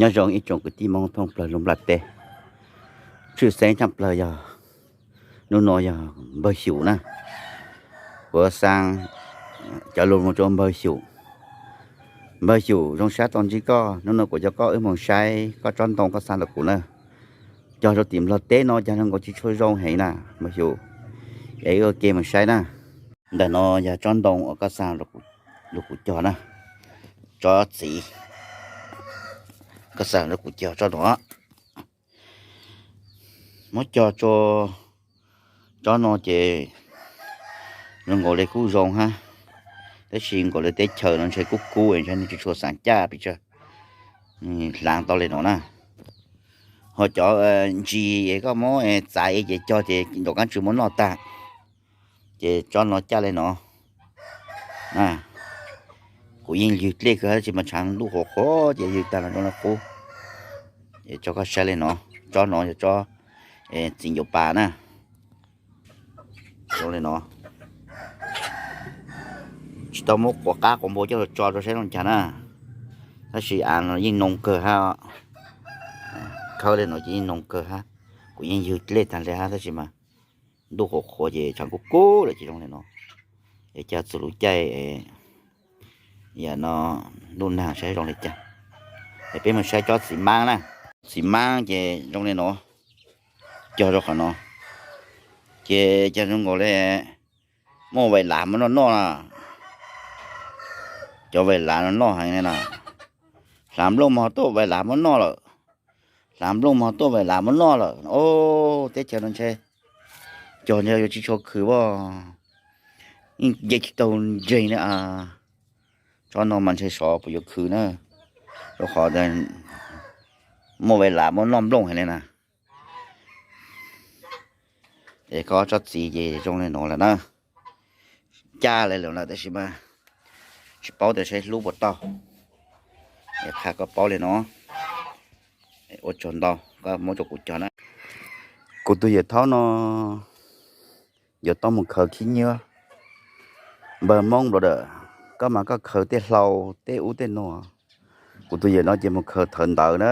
Nyob zoo ib tsoom kwv tij Hmoob thoob plaws lub nplaj teb, tshwj xeeb tshaj plaws yog hnub no yog npawg Xyum na. Kuv xa cov lus mus rau npawg Xyum. Npawg Xyum, zoo sab tau ntsib koj, hnub no kuv coj koj wb mus saib koj tsob ntoo koj xa rau kuv na. Cog rau tim Nplog teb no cas zoo nkaus tsis tshua zoo heev na npawg Xyum, es wb ua ke mus saib na. Ntawm no yog tsob ntoo uas koj xa rau kuv cog na, tsob txiv koj xa rau kuv cog tsob no. Muab cog rau tsob no ces zoo nkaus li kuj zoo hab, tab sis nkaus li teb chaws no ntshe kub kub ntshe nws tsis tshua xaav caj pes tsawg, hlaav tau li no na. Ho cov ntsis es koj muab txav ces cog ces nraum qaab tsw muab noj tag, ces tsob no caj li no. Kuv yeej ywg dlej kawg tab sis mas tshaav ntuj qhuav qhuav ces ywg tag los zoo li qub. Es tso koj saib li no, tsob no yog tsob txiv ncuav pas na. Zoo li no, tsis tau muab quav qab quav npua coj los tso rau saib zoo cas na, tab sis av no yeej noo kawg hab, khawb li no ces yeej noo kawg hab. Kuv yeej ywg dlej tag li hab tab sis mas ntuj qhuav qhuav ces tshaav kub kub lawm ces zoo li no. Es cog txug lub caij yam no ntuj nag saib zoo li cas. Es peb mus saib tsob txiv maab na. Txiv maab ces zoo li no, cog rau qhov no ces cog zoo nkaus li muaj vais lav muab noj noj na. Cov vais lav no noj heev li na. Hlav nplooj mog tuaj vais lav muab noj lawm. Hlav nplooj mog tuaj vais lav muab noj lawm. Os, teb chaws no ntshe cog ntshe yuav tsis tshua khwv as, yeej nce tsis tau ntseg na. Tsob no mas ntshe xyov puas yuav khwv na, rau qhov muaj vais lav muab noj nplooj heev li na. Es koj tsob txiv ces zoo li no lawm na, caj li lawm lawm tab sis mas tsis paub tias saib hlub puas tau. Es qha koj paub li no, ua tsaug ntau koj muab rau kuv cog na. Kuv tus yawm thaub no yuav tau mus khaws khib nyiab. Npawg Hmoob npla dawm, koj mas koj khaws tej hlau tej ub tej no. Kuv tus yawm no ces mus khaws thawv ntawv na.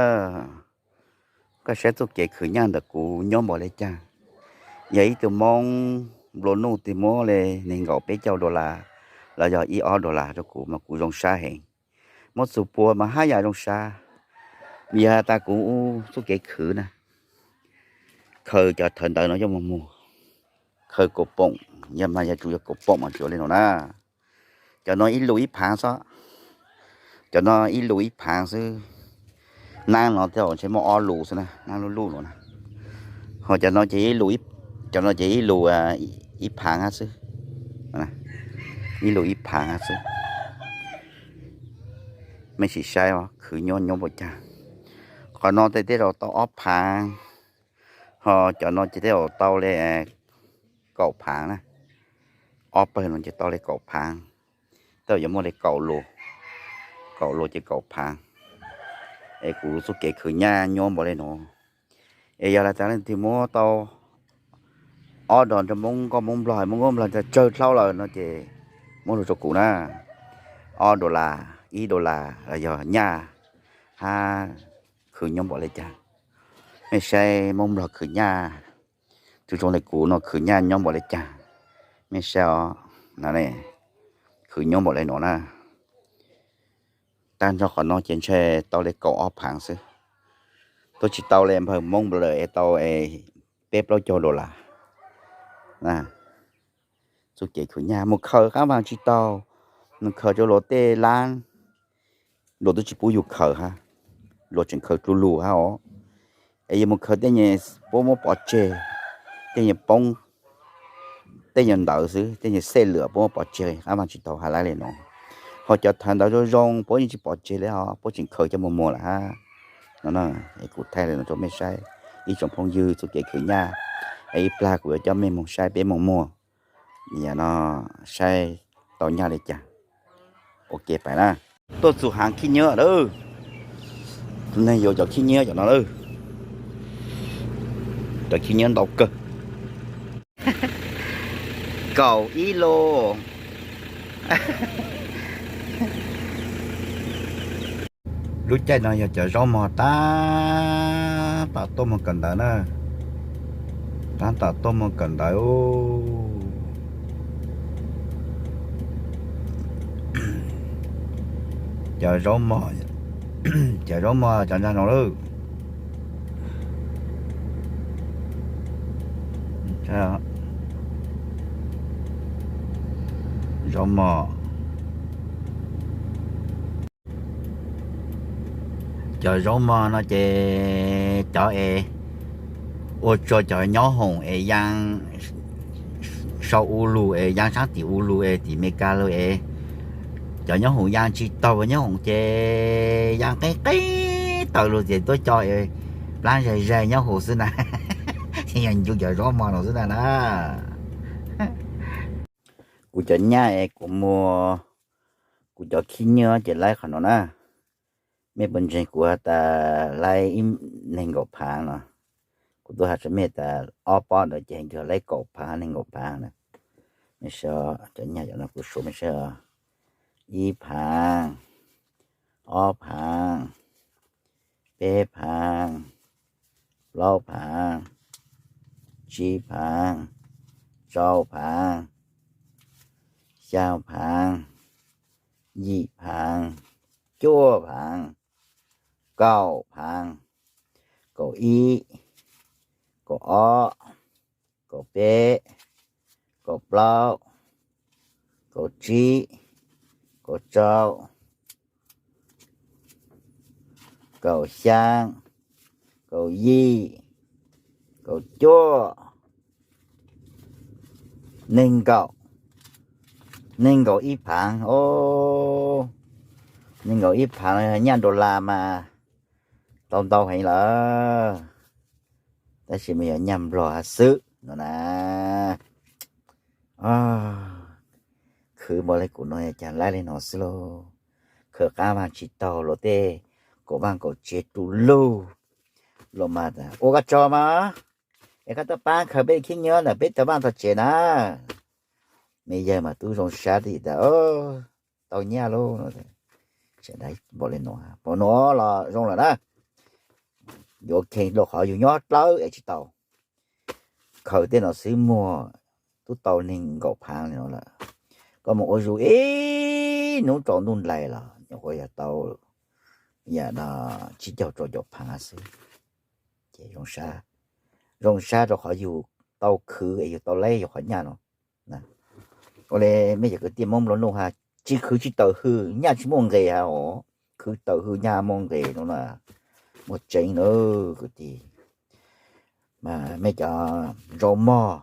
Koj saib txuj kev khwv nyaj ntawm kuv nyob npaum li cas. Yog ib tug Hmoob nplua nuj twg muab li nees nkaum peb caug dollar los yog ib ob dollar rau kuv mas kuv zoo sab heev. Muab txug pua mas haj yam zoo sab. Yog has tas kuv txuj kev khwv na, khaws cov thawv ntawv no coj mus muag, khaws kaum poom, yog mas yog tsuas yog kaum poom mas tsuas li no na. Cov no ib lus ib phaav xwb, cov no ib lus ib phaav xwb. Naab no tej zaum ntshe muaj ob lus xwb na, naab lub luj no na. Ho cov no ces ib lus, cov no ces ib lus ib phaav hab xwb, ib lus ib phaav hab xwb. Mej sim saib khwv nyob nyob npaum cas. Qhov no tej zaum tau ob phaav, ho cov no ces tej zaum tau li kaum phaav na. Ob pawg no ces tau li kaum phaav, tej zaum yuav muaj li kaum lus, kaum lus ces kaum phaav. Es kuv txuj kev khwv nyaj nyob npaum li no. Es yog las tas leej twg muab tau ob dos rau Hmoob nkauj Hmoob Nplog, Hmoob nkauj Nplog tas tsawg dlhau lawm no ces muab lug rau kuv na. Ob dollar, ib dollar los yog nyaj hab khwv nyob npaum li cas. Mej saib Hmoob Nplog khwv nyaj, tug zoo li kuv no khwv nyaj nyob npaum li cas. Mej saib os, khwv nyob npaum li no na. Tag nrho qhov no ces ntshe tau li kaum ob phaav xwb. Tuaj tsis tau li npawg Hmoob npla dawm es tau peb plaub caug dollar. Txuj kev khwv nyaj mus khaws qaab vaag tsis taug, mus khaws rau luag tej laab, luag tub tsis pub yug khaws hab, luag tseem khaws dlug lug hab os. Es yog mus khaws tej nyuag puab muab pov tseg, tej nyuag poob, tej nyuag ntawd xwb, tej nyuag xej lwm puab muab pov tseg qaab vaag tsis taug has laib li no. Ho cov thawv ntawd zoo zoo puab yeej tsis pov tseg li os, puab tseem khaws coj mus muag lawm hab. No es kuv thaij li no rau mej saib, ib tsoom phooj ywg txuj kev khwv nyaj, es ib plag kuv yuav coj mej moog saib peb moog muag, no saib tau nyaj li cas. Ok pais na. Tuaj txug haav khib nyiab lawm, neeg yuav cov khib nyiab cov no lawm. Cov khib nyiab ntau kawg. Kaum ib lus. Lub caij no yog cov zaub mog tab tom tuaj mus kawm ntawv na, tab tom tuaj mus kawm ntawv. Cov zaub mog, cov zaub mog cov ntag no lawm. Zaub mog. Cov zaub mog no ces cov es ua rua cov nyob hoom es yaa sau u lug es yaa saab tim u lug es tim Meskas lug es cov nyob hoom yaa tsi taug, nyob hoom ces yaa qeeb qeeb taws lug ces tuaj co es plaab zaig zaig nyob hoom xwb na. Yog ncu cov zaub mog no xwb na na. Kuv cov nyaj es kuv muag kuv cov khib nyiab ces laib qhov no na. Mej puas ntseeg kuv has tas laib ib neeg nkaum phaav no. Kuv tub has rua mej tas ob pob ntawd ces yog laib kaum phaav neeg nkaum phaav na. Mej saib cov nyaj cov no kuv suav mej saib, ib phaav, ob phaav, peb phaav, plaub phaav, tsib phaav, rau phaav, xyaa phaav, yim phaav, cuaj phaav, kaum phaav, kaum ib, kaum ob, kaum peb, kaum plaub, kaum tsib, kaum rau, kaum xyaa, kaum yim, kaum cuaj, neeg nkaum, neeg nkaum ib phaav os. Neeg nkaum ib phaav no nyaj dollar mas tau ntau heev lawm, tab sis mas yog nyaj nplog hab xwb no na. Khwv npaum le kuv no cas laib le no xwb lauj. Khaws qaab vaaj tsis taug, luas tej kaum vaaj kaum tsev rua lug. Luas mas ua koj tsaug mas, es koj tuaj paab khaws peb khib nyiab ntawm peb tog vaaj tog tsev na. Me yawg mas tub zoo sab tas tau nyaj lauj. Npaum le no, npaum no los zoo lawm na. Yuav kheev rua qhov yug nyob dlawb es tsis tau. Khaws tej no xwb muag tub tau neeg nkaum phaav li no lawm. Koj mus ua zug ib nub tsaus ntuj nplaig los nyuam qhuav yog tau yam no tsib caug rau caum phaav xwb. Ces zoo sab rua qhov yug tau khwv es yug tau laib yug qhov nyaj no. Ua le mej cov kwv tij Moob nplua nuj has, tsis khwv tsis tawm hws nyaj tsis muaj nqes has os, khwv tawm hws nyaj muaj nqes no na, muaj tseeb lawm kwv tij. Mas mej cov zaub mog,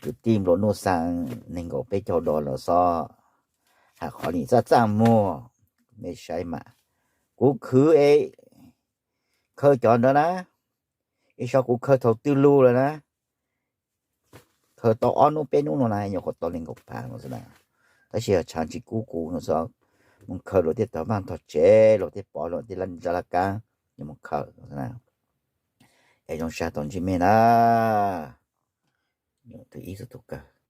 kwv tij nplua nuj xaa neeg nkaum peb caug dollar los xob has qhov li txaj txaj muag, mej saib mas. Kuv khwv es khaws cov ntawd na, ib sab kuv khaws thaum twg lug lawm na, khaws tau ob nub peb nub no na nyuam qhuav tau neeg nkaum phaav no xwb na. Tab sis yog tshaav tsis kub kuv no xwb, moog khaws luas tej tog vaaj tog tsev, luas tej pov, luas tej zaj laj kaab, yuav moog khaws no xwb na. Es zoo sab tau ntsib mej na. Ib tug kawg,